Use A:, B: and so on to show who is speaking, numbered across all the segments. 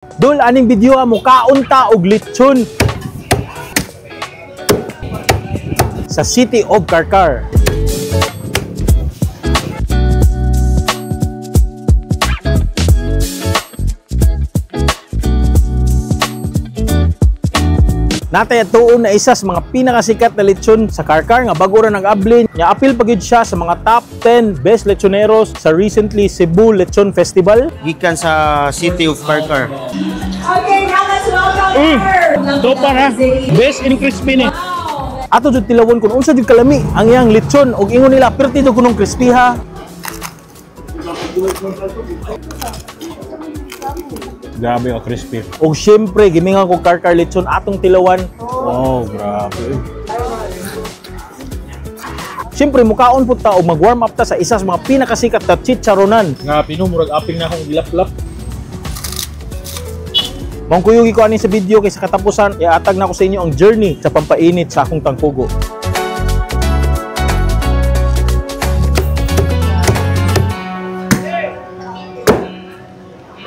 A: Dol, aning video ha, mukaon ta og lechon sa City of Carcar. Natay atuon na isa sa mga pinakasikat na lechon sa Carcar nga bago ra nag-abli. Nya apil pa gyud siya sa mga top 10 best lechoneros sa recently Cebu Lechon Festival.
B: Gikan sa City of Carcar.
C: Okay, now let's welcome her.
A: Topa na. Best in crispy ni. Ato jud tilawon kung unsa jud kalami ang iyang lechon og ingon nila perti jud kunong crispy ha.
D: Grabe ka crispy.
A: Og syempre gimingan ko Carcar lechon atong tilawan.
D: Oh, grabe.
A: Syempre mukaon pud ta og mag-warm up ta sa isa sa mga pinakasikat na chicharonan.
D: Grabe no, murag aping na akong gilaplap.
A: Mong kuyugi ko ani sa video kay sa katapusan iatag na ko sa inyo ang journey sa pampainit sa akong tangkugo.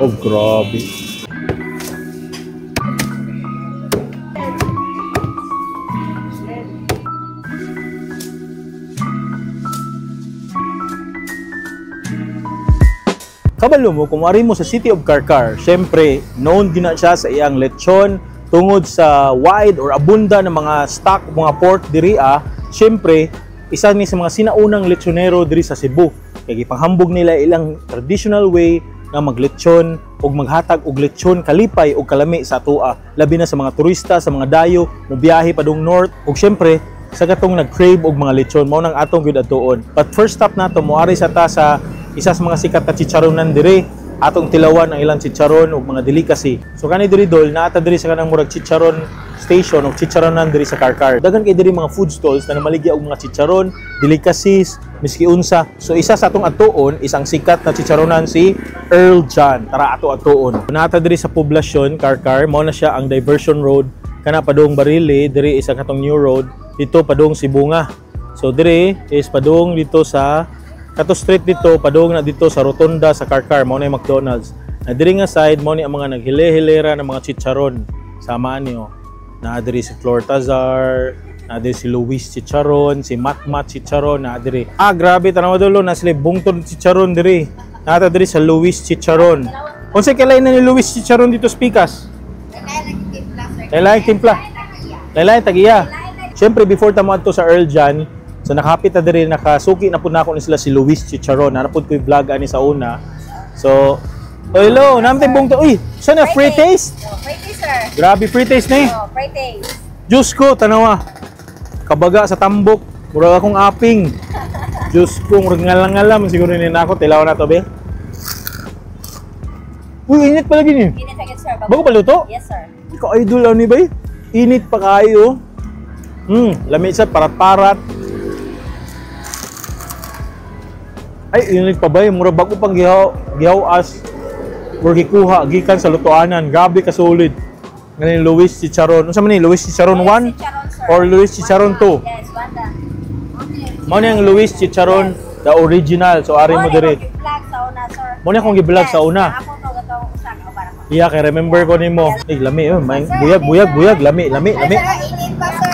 D: Oh, grabe.
A: Kabalo mo, kung ari mo sa City of Carcar, syempre, known din na siya sa iyang lechon tungod sa wide or abunda ng mga stock, mga pork diri ah. Syempre, isa ni sa mga sinaunang lechonero diri sa Cebu. Kay gipanghambog nila ilang traditional way nga maglechon og maghatag og lechon kalipay og kalami sa atoa, labi na sa mga turista, sa mga dayo, mobiyahe padung north ug syempre sa katong nag-crave og mga lechon mao nang atong gyud atuon. But first stop nato moari sa ta sa isa sa mga sikat na chicharonan dire, atong tilawan ang ilang chicharon ug mga delicacy. So kani diri dol naata diri sa kanang murag chicharon station og chicharonan diri sa Carcar. Daghan kay diri mga food stalls na namaligya og mga chicharon, delicacies, miski unsa. So isa sa atong atuon is ang sikat na chicharonan si Earl John. Tara ato atuon. Naata diri sa poblasyon Carcar, mao na siya ang diversion road kana padung Barili, diri isa katong new road dito padung Sibunga. So diri is padung dito sa kato street dito padung na dito sa rotonda sa Carcar, mao na yung McDonald's. Na diri nga side mao ni ang mga naghile-hilera ng mga chicharon. Sama niyo. Na diri si Flor Tazar, na diri si Luis Chicharon, si Matmat Chicharon, na diri. Ah, grabe tanaw dulo na sila bungtod chicharon diri. Nata diri sa Luis Chicharon. Unsay kalain na ni Luis Chicharon dito sa Pikas? Lain timpla. Lain tagiya. Siyempre, before ta moadto sa Earl John, so nakapit na diri, nakasuki na pud nako ni sila si Luis Chicharon. Nanapod ko yung vlog ani sa una. So, oh, hello, namtay bungtod. Uy, sana free taste?
C: Oh, free taste, sir.
A: Grabe free taste ni.
C: Oh, free taste.
A: Diyos ko, tanawa. Kabaga sa tambok. Murag akong aping. Diyos ko, murag ngalang-ngalam. Siguro ni nako. Tilaw na to, be. Uy, init pala gini.
C: Init agad, sir.
A: Bago pa luto?
C: Yes, sir.
A: Ikaw idol ni bay. Init pa kayo. Lami sa parat-parat. Ay, init pa ba? Murag bago pang gihaw, gihaw as or gikuha gikan sa lutoanan. Grabe ka solid. Ngayon Luis Chicharon. Unsa man ni Luis Chicharon 1
C: Chicharon, sir.
A: or Luis Chicharon 2?
C: Yes, one na.
A: Mao ni ang Luis Chicharon the original. So ari mo diri.
C: Vlog sa una, sir.
A: Mao ni akong gi-vlog sa una.
C: Yes, ako to gatong usa ka para ko.
A: Iya kay remember ko nimo. Ay, lami oh, may buyag buyag buyag lami lami lami.
C: Sir, init pa, sir.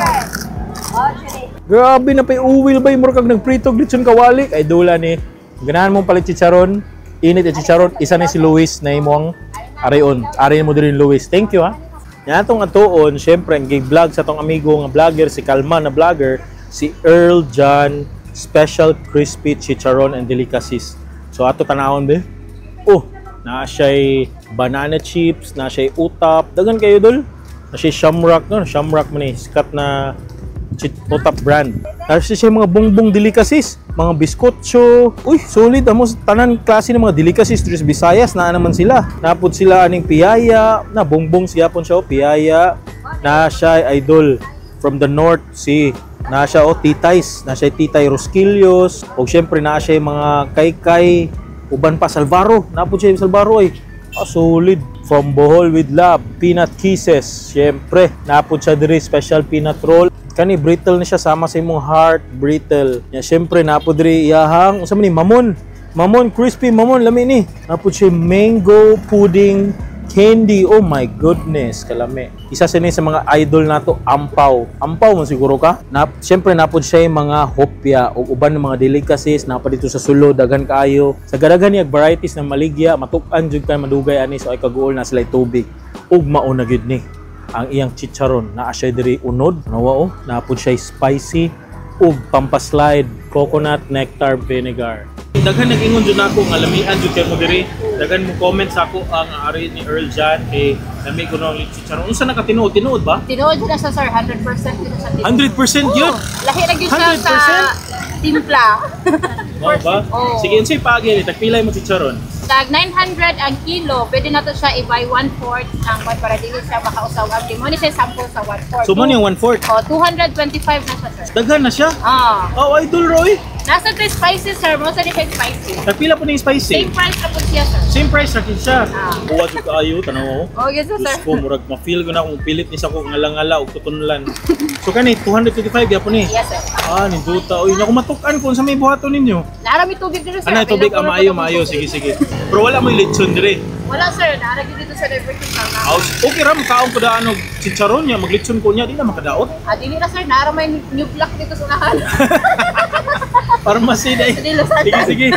C: Oh, actually.
A: Grabe na pay uwil bay murag kag nagpritog lechon kawali. Ay dula ni. Ganahan mong palit chicharon. Init ang chicharon. Isa ni si Luis na imong arion. Ari mo diri Luis. Thank you ha. Yan atong atuon, syempre ang gig-vlog sa atong amigo nga vlogger si Kalma na vlogger, si Earl John Special Crispy Chicharon and Delicacies. So ato tanawon be. Oh, naa siya'y banana chips, naa siya'y utap. Daghan kayo dol. Naa siya'y shamrock, no? Shamrock man ni sikat na utap brand. Tapos siya mga bongbong delicacies, mga biskotso. Uy, solid amo tanan klase ng mga delicacies diri sa Visayas naa naman sila. Napud sila aning piyaya, na bongbong siya pon siya oh, piyaya. Na siya idol from the North si na siya oh titays, na siya Titay Rosquillos. Og syempre naa siya mga kaykay uban pa Salvaro. Napud siya Salvaro ay. Ah, solid. From Bohol with Love, Peanut Kisses. Syempre, napud siya diri special peanut roll. Kani brittle ni siya sama sa imong heart brittle. Ya syempre napud diri iyahang unsa man ni mamon. Mamon crispy mamon lami ni. Napud siya mango pudding Candy, oh my goodness, kalami. Isa sa ni sa mga idol nato, ampaw. Ampaw mo siguro ka? Na, siyempre napod siya yung mga hopya o uban ng mga delicacies na pa dito sa sulod, daghan kaayo. Sa gadagan niya varieties ng maligya, matuk-an jud kay madugay ani, so ay kaguol na sila tubig. Ug mao na gyud ni ang iyang chicharon naa siya diri unod. Nawa oh, napod siya spicy ug pampaslide coconut nectar vinegar. Daghan nag-ingon jud nako nga lamian jud kay mo diri. Daghan mo comment sa ako ang ari ni Earl Jan kay lami ko ang chicharon. Unsa na ka tinuod? Tinuod ba?
E: Tinuod na siya, sir, 100% dito sa tinuod.
A: 100% yun?
E: Oo, lahi na gyud siya sa
A: 100%?
E: timpla.
A: Mao ba?
E: Oo.
A: Sige, unsay paagi ni tagpilay mo chicharon?
E: Tag 900 ang kilo, pwede na to siya i-buy 1/4 ang buy para dili siya makausaw ang mo ni siya sample sa 1/4.
A: So mo ni ang 1/4.
E: Oh, 225 na siya, sir.
A: Daghan na siya.
E: Ah,
A: Oh, idol Roy.
E: nasa to spicy, sir, mo sa ni siya spicy.
A: Tagpila po ni spicy.
E: Same price na po siya, sir.
A: Same price ra kid siya.
E: Ah.
A: Buwa jud kaayo tanaw oh.
E: Oh, yes, sir.
A: Diyos ko, murag ma-feel ko na kung pilit ni sa ko ngala-ngala og tutunlan. So kani 225 gyapon ni.
E: Yes, sir.
A: Ah, ninduta. Uy, naku matuk-an ko unsa may buhaton ninyo.
E: Naara mi tubig dito, sir.
A: Anay tubig
E: Available
A: ah,
E: na
A: maayo
E: po
A: maayo,
E: tubig.
A: sige sige. Pero wala mo'y lechon dire.
E: Wala, sir, naara gyud dito sa diversion sa una.
A: House. Okay ra makaon ko daan og chicharon niya, maglechon ko niya, di na makadaot.
E: Ah, dili na, sir, naara may new block dito sa unahan.
A: Pharmacy dai.
E: Dili sa
A: Sige sige.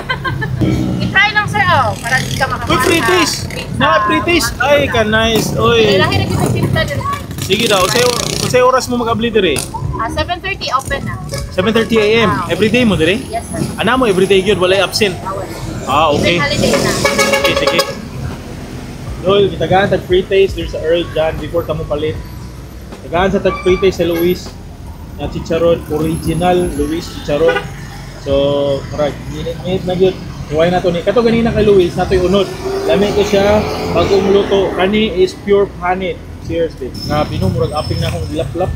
E: I-try lang, sir, oh, para di ka makakuha.
A: Uy, free taste. Na free taste. Ay, ka nice. Uy.
E: Lahi na gyud sa timpla dito.
A: Sige daw, unsay unsay oras mo mag-abli dire?
E: Ah, 7:30 open na.
A: 7:30 AM. Everyday mo dire?
E: Yes, sir.
A: Ana mo everyday gyud, walay absent.
E: Bawal.
A: Ah, okay.
E: Even holiday na.
A: Sige, sige. Dol, gitagaan tag free taste there's sa Earl John before kamo palit. Tagaan sa tag free taste sa Luis na chicharon original Luis chicharon. So, marag init-init na gyud. Iway na to ni. Kato ganina kay Luis natoy unod. Lami ko siya bagong luto. Kani is pure panit. Cheers, babe. Grabe no, murag aping na akong gilap-lap.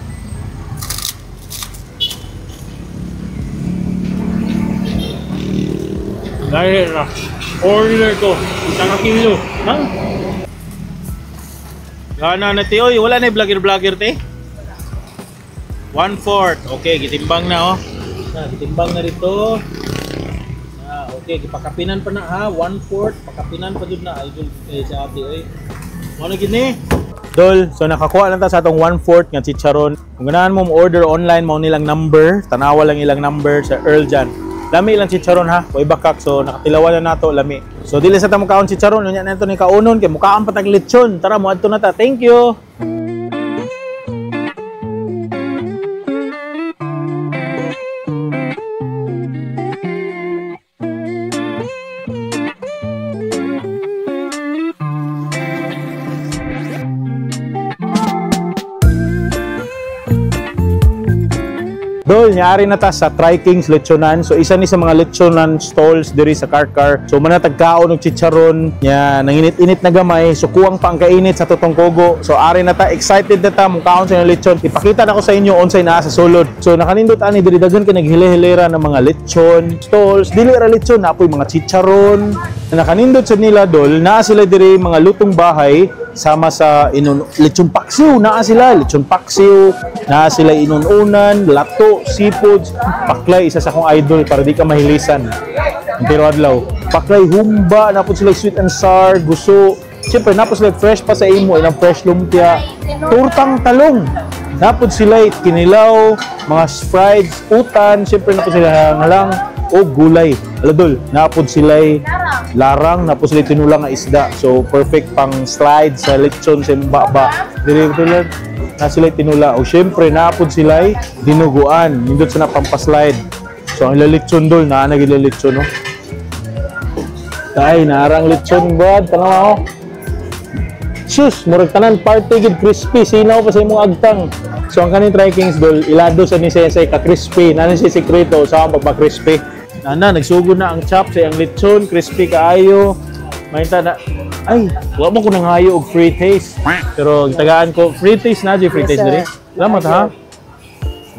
A: Dahil na. Order ko. Isa ka kilo. Ha? Gana na te. Oy, wala na yung vlogger-vlogger te. 1/4. Okay, gitimbang na oh. Na, gitimbang na dito. Na, okay, gipakapinan pa na ha. 1/4. Pakapinan pa jud na idol eh, sa ate oy. Mo na gini. Dol, so nakakuha lang ta sa atong 1/4 nga chicharon. Kung ganahan mo order online, mao nilang number, tanawa lang ilang number sa Earl Jan. Lami ilang chicharon ha, way bakak so nakatilawan na nato lami. So dili sa ta mukaon chicharon, unya na ni kaunon kay mukaon pa tag lechon. Tara moadto na ta. Thank you. Dol, nyari na ta sa Tri Kings Lechonan. So isa ni sa mga lechonan stalls diri sa Carcar. So mana tagkaon og chicharon nya nanginit-init na gamay. So kuwang pa ang kainit sa totong kogo. So ari na ta, excited na ta mukaon sa inyong lechon. Ipakita na ko sa inyo unsay naa sa sulod. So nakanindot ani diri daghan kay naghilehilera ng mga lechon stalls. Dili ra lechon, naa poy mga chicharon. Nakanindot sa nila dol, naa sila diri mga lutong bahay sama sa inon lechon paksiw, naa sila lechon paksiw, naa sila inununan, lato, seafoods, paklay, isa sa akong idol para di ka mahilisan. Pero adlaw, paklay humba, na po sila sweet and sour, guso. Siyempre, na po sila fresh pa sa imo, ilang fresh lumpia, tortang talong. Napod sila kinilaw, mga fried, utan, siyempre na po sila ngalang o gulay. Aladol, napod sila larang, napod sila tinulang nga isda. So perfect pang slide sa lechon sa baba. Dili tulad na sila tinula. O syempre napod sila dinuguan. Nindot sa na pampaslide. So ang lechon dol, naa na gid lechon no. Ay, naarang lechon brad, tanaw ako. Sus, murag tanan party gid crispy sinaw pa sa imong agtang. So ang kaning Tri Kings dol, ilado sa ni Sensei ka crispy. Nani si sekreto sa akong pagpa-crispy. Nana, nagsugod na ang chop sa iyang lechon, crispy kaayo. Mainta na ay, wa mo ko nang hayo og free taste. Pero tagaan ko free taste na di free
C: Yes,
A: taste
C: sir.
A: diri. Salamat ha.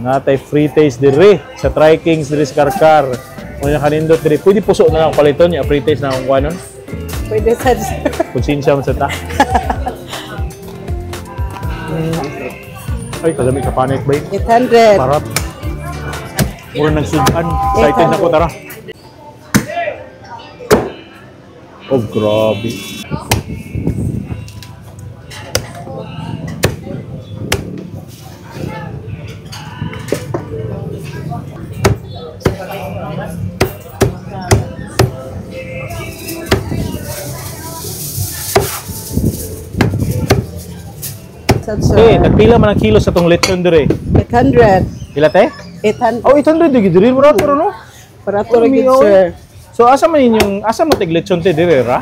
A: Natay free taste diri sa Tri Kings diri sa Karkar. Mo kanindot diri. Pwede puso na lang paliton ya free taste na akong kuhanon.
C: Pwede sa
A: Konsensya man sa ta. Ay, kalami ka panit ba?
C: 800.
A: Parap. Mura nagsudan. Excited na ko, tara. Oh, grabe.
C: Sad, sir.
A: Te, nagpila man ang kilo sa tong lechon dire?
C: 800.
A: Pila te?
C: 800.
A: Oh, 800 di diri mura pero no.
C: Para to rin, sir.
A: So asa man inyong asa mo tig lechon te dire ra?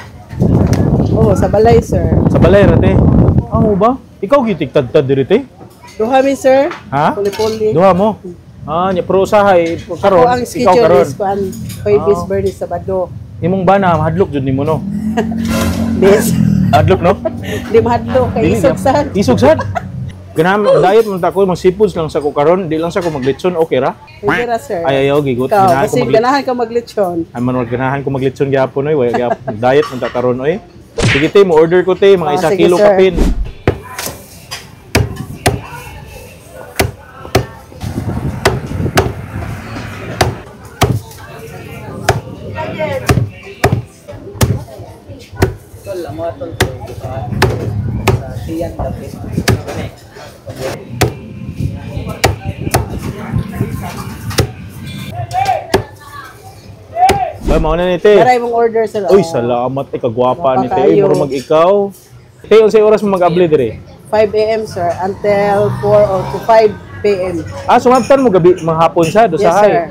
C: Oh, sa balay, sir.
A: Sa balay ra te. Amo ba? Ikaw gitig tadtad diri te?
C: Duha mi, sir.
A: Ha?
C: Puli-puli.
A: Duha mo. Ah, nya pero usahay karon
C: Ako ang
A: ikaw
C: schedule
A: karon.
C: is kuan Huwebes,
A: Ah.
C: Biyernes, Sabado.
A: Imong bana hadlok jud nimo no.
C: Des.
A: Hadlok no?
C: Di mahadlok kay
A: Dili
C: isog
A: na.
C: sad.
A: Isog sad. Ganahan diet man ta ko mag seafoods lang sa ko karon, di lang sa ko maglechon, okay ra?
C: Pwede ra, sir.
A: Ay ayaw gigot
C: Ikaw,
A: ganahan ko
C: kasi
A: maglechon.
C: ganahan ka maglechon.
A: Ay man wag ganahan ko maglechon gyapon oy, wala gyapon diet man ta karon oy. Sige te, mo order ko te, mga
C: Ah,
A: isa
C: sige,
A: kilo
C: sir.
A: kapin. Ba mao na ni te.
C: Para imong order, sir.
A: Uy,
C: Oh.
A: salamat eh kagwapa ni te.
C: Gwapa
A: Uy,
C: kayo.
A: mura mag ikaw. Te, unsay oras mo mag-abli dire?
C: 5 a.m., sir, until 4 or to 5 p.m.
A: Ah, sumabtan mo gabi mahapon sa do
C: Yes,
A: sa hay.
C: sir.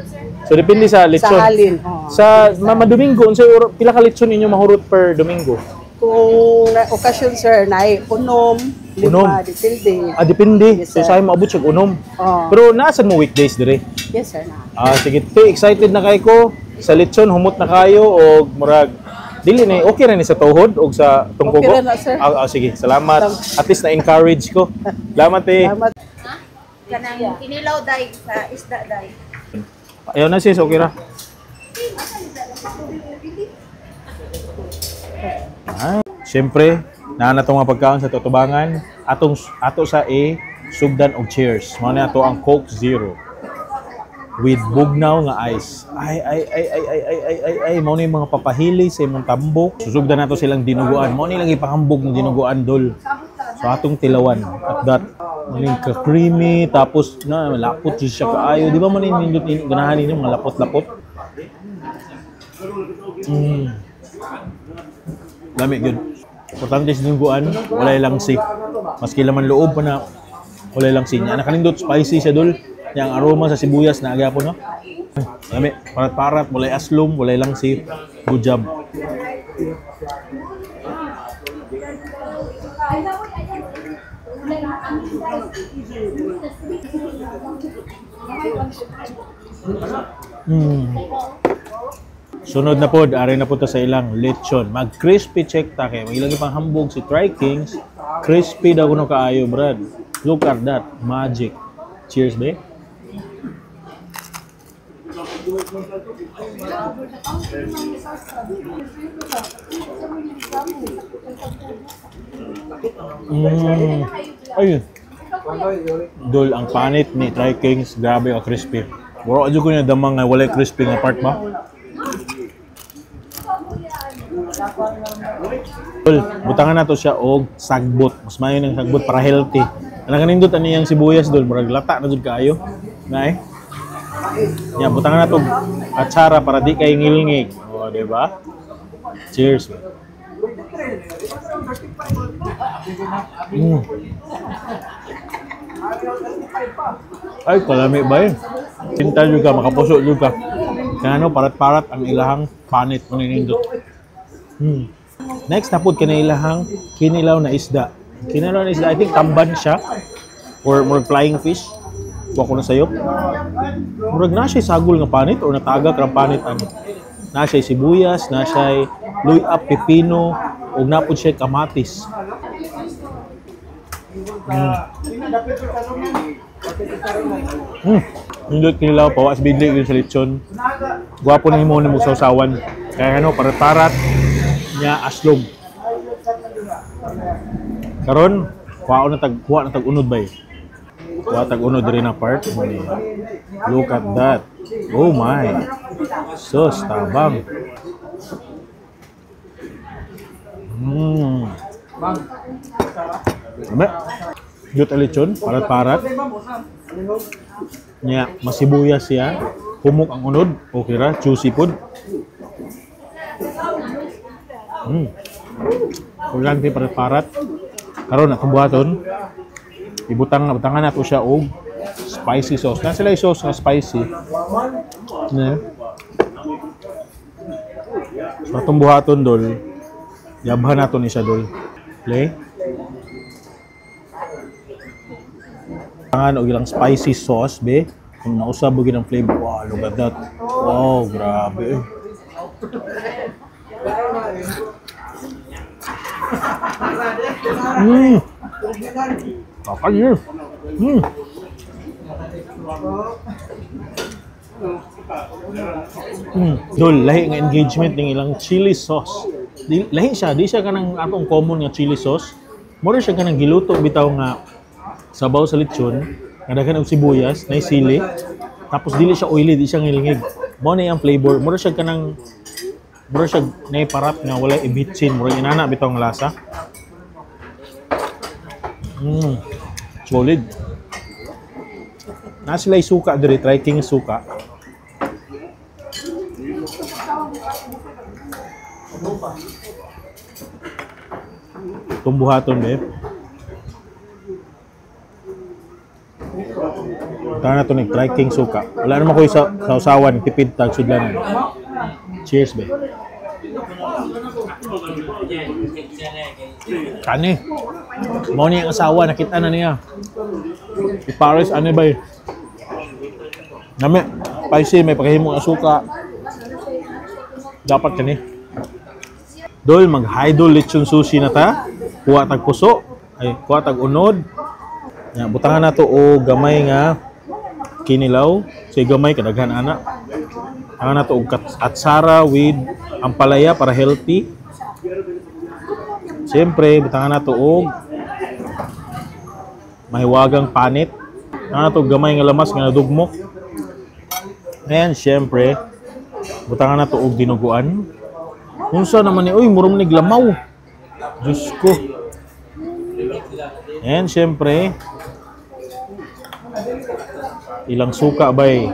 A: So depende sa lechon.
C: Sa halin. Oo.
A: Sa Mama Domingo, unsay oras pila ka lechon ninyo mahurot per Domingo?
C: Kung na, okasyon, sir, na unom,
A: Unom.
C: lima, depende.
A: Ah, depende.
C: Yes,
A: So
C: sir.
A: sahay maabot siya og unom.
C: Oo.
A: Pero naasan mo weekdays dire?
C: Yes, sir. Na.
A: Ah, sige te, excited na kay ko. Sa lechon humot na kayo og murag dili ni okay ra ni sa tuhod og sa tungkugo.
C: Okay ra na, sir.
A: Ah, ah, sige, salamat. At least na-encourage ko. Salamat te.
C: Salamat.
E: Kanang kinilaw day sa isda day.
A: Ayaw na sis, okay ra. Ay, siyempre, naa na itong mga pagkaon sa tutubangan. Atong, ato sa A, sugdan og cheers. Mao na ato ang Coke Zero with bugnaw nga ice. Ay, ay, ay, ay, ay, ay, ay, ay, ay, mao na yung mga papahili sa imong tambok. Susugdan nato silang dinuguan. Mao na ilang ipahambog ng dinuguan, dol. So atong tilawan at that maning ka-creamy tapos na lapot jud siya kaayo. Di ba man nindot ninyo ganahan ninyo mga lapot-lapot? Lami gyud. Importante sa dinuguan, walay lang si. Maski laman loob pa na walay lang si. Nya nakanindot spicy siya dol. Nya ang aroma sa sibuyas na gyapon no. Lami, parat-parat, walay aslom, walay lang si. Good job. Sunod na pod, ari na po ta sa ilang lechon. Mag crispy check ta kay ilang pang hambog si Tri Kings. Crispy daw kuno kaayo, brad. Look at that, magic. Cheers, be. Ayun. Dol, ang panit ni Tri Kings, grabe ka crispy. Wala adyo ko niya damang nga walay crispy nga part ba? Dol, butangan nato siya og sagbot. Mas maayo ng sagbot para healthy. Ana kanindot ani yang sibuyas dol, murag lata na jud kaayo. Nay. Ya, butangan nato og atsara para di kay ngilngig. O, di ba? Cheers. Ay, kalami ba yun? Sinta juga, makapuso juga. Kaya ano, parat-parat ang ilahang panit maninindot. Next na po, kinilahang kinilaw na isda. Kinilaw na isda, I think tamban siya. Or more flying fish. Kuha ko na sa'yo. Murag na siya sagol nga panit or natagak ang panit ano. Na siya sibuyas, na siya luy-up, pipino, o napod siya kamatis. Nindot kinilaw, pawas bidli yun sa lechon. Gwapo na himo ni mo sausawan. Kaya ano, parat-parat niya aslog. Karon, kuha na tag unod bay. Kuha tag unod diri na part. Look at that. Oh my. Sus, tabang. Ame. Jut lechon, parat-parat. Nya, masibuyas siya. Humok ang unod. Okay ra, juicy food. Kurang parat-parat. Karon atong buhaton.
D: Ibutang butangan nato siya og spicy sauce. Na sila yung sauce nga spicy. Ne. So atong buhaton dol. Yabhan nato ni siya dol. Play. Tangan og ilang spicy sauce be. Kung nausab og ilang flavor. Wow, look at that. Wow, grabe. Kakayin. Dol, lahi nga engagement ning ilang chili sauce. Di, lahi siya, di siya kanang atong common nga chili sauce. Mura siya kanang giluto bitaw nga sabaw sa lechon, nga daghan og sibuyas, nay sili. Tapos dili siya oily, di siya ngilingig. Mao na iyang flavor. Mura siya kanang mura siya nay parap nga walay ibitsin, mura inana bitaw nga lasa. Solid. Na sila suka diri, try king suka. Tumbuhaton be. Tara na to ni try king suka. Wala naman ko sa sausawan, tipid tag sudlan. Cheers be. Kani. Mao ni ang asawa nakita na niya. I-Paris ano ba? Nami, spicy may pagkahimong asuka. Dapat kani. Dol mag-hidol lechon sushi na ta. Kuha tag puso, ay kuha tag unod. Ya, butangan nato og gamay nga kinilaw. Say gamay kadaghan ana. Butangan nato og atsara with ampalaya para healthy. Siyempre, butangan nato og mahiwagang panit. Butangan nato og gamay nga lamas nga nadugmok. And siyempre, butangan nato og dinuguan. Unsa naman ni, uy, murong ni lamaw. Diyos ko. And siyempre, ilang suka bay.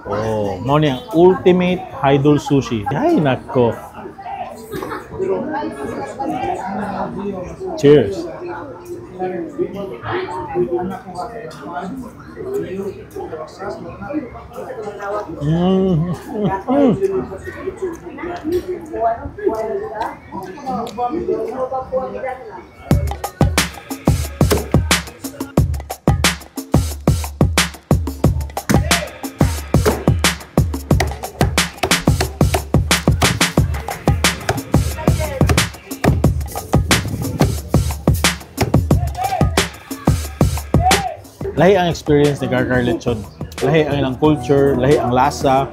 D: Oh, mao ni ang ultimate idol sushi. Ay nako. Cheers. Lahi ang experience ni Carcar Lechon. Lahi ang ilang culture, lahi ang lasa,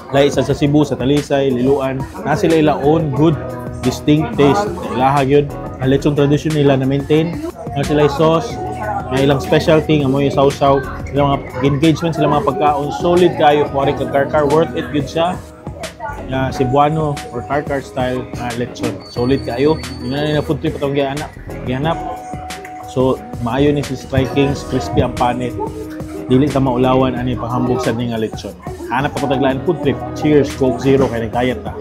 D: lahi sa Cebu, sa Talisay, Liloan. Na sila ila own good, distinct taste. Ilaha gyud. Ang lechon tradition nila na maintain. Na sila sauce, na ilang specialty nga mo yung sausaw. Ilang mga engagement sila mga pagkaon, solid kayo. Kuwari kag Carcar, worth it gyud siya. Na Cebuano or Carcar style na lechon. Solid kayo. Hindi na nila food trip atong gihanap. So, maayo ni si Strikings, crispy ang panit. Dili ta maulawan ani panghambog sa nga lechon. Hanap pa taglaan food trip. Cheers, Coke Zero kay nagdayat ta.